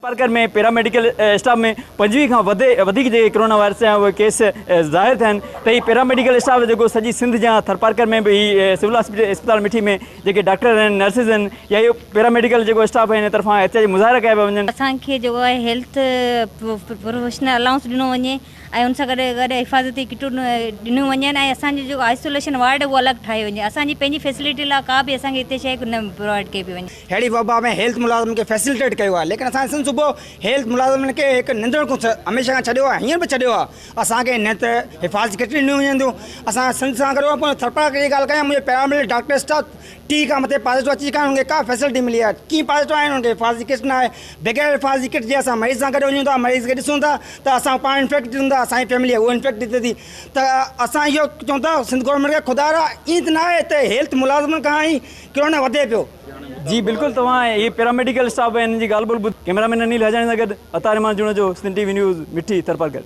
Parkar ۾ paramedical staff ۾ 25 کان وڌيڪ جيڪي ڪرونا وائرس جا اهي ڪيس ظاهر ٿيا آهن ته هي پيراميڊيڪل اسٽاف جيڪو سڄي سنڌ جا ٿرپارڪر ۾ به هي سول اسپتال مٺي ۾ جيڪي ڊاڪٽر آهن نرسز آهن يا اهو پيراميڊيڪل جيڪو اسٽاف آهي ان طرفان احتجاجي مظاهرا ڪيا پيا وڃن. اسان کي جيڪو آهي هيلٿ پروفيشنل الائونس ڏنو وڃي ۽ ان سان گڏ گڏ حفاظتي ڪٽون ڏنيون وڃن ۽ اسان جو جيڪو آئسوليشن وارڊ اهو الڳ ٺاهيو وڃي اسان جي پنهنجي فيسلٽي لاء ڪا به اسان کي هتي شيء نه پرووائيڊ ڪئي پئي وڃي. ههڙي وبا ۾ هيلٿ ملازمن کي فيسلٽيٽ ڪيو آهي ليڪن اسان جي سنڌ صوبو هيلٿ ملازمن کي هڪ ننڌڻڪو هميشه کان ڇڏيو آهي هينئر به ڇڏيو آهي اسان کي نه ته حفاظتي ڪٽ ڏنيون وڃن ٿيون اسان سنڌ سان گڏ ٿرپارڪر جي ڳالهه ڪيان منهنجو پيراميڊيڪل ڊاڪٽر اسٽاف 30 کان مٿي پازيٽو اچي چڪا آهن انهن کي ڪا فيسلٽي ملي آهي ڪي پازيٽو آهن انهن کي حفاظتي ڪٽ نه آهي بغير حفاظتي ڪٽ جي اسان مريض سان گڏ وڃون ٿا مريض کي ڏسون ٿا ته اسان پاڻ انفيڪٽ ٿيون ٿا اسان جي فيملي اهو انفيڪٽ ٿئي ٿي ته اسان اهو چئون ٿا سنڌ گورنمينٽ کي خدا را ائين ته نه آهي ته هيلٿ ملازمن کان ئي ڪرونا وڌي پيو. جي بلڪل توهان هي پيراميڊيڪل اسٽاف ۽ انهن جي ڳالهه ٻولهه ٻڌي ڪئميرا مين انيل حاجاڻي سان گڏ Atta Rehman Junejo Sindh T V news Mithi Tharparkar.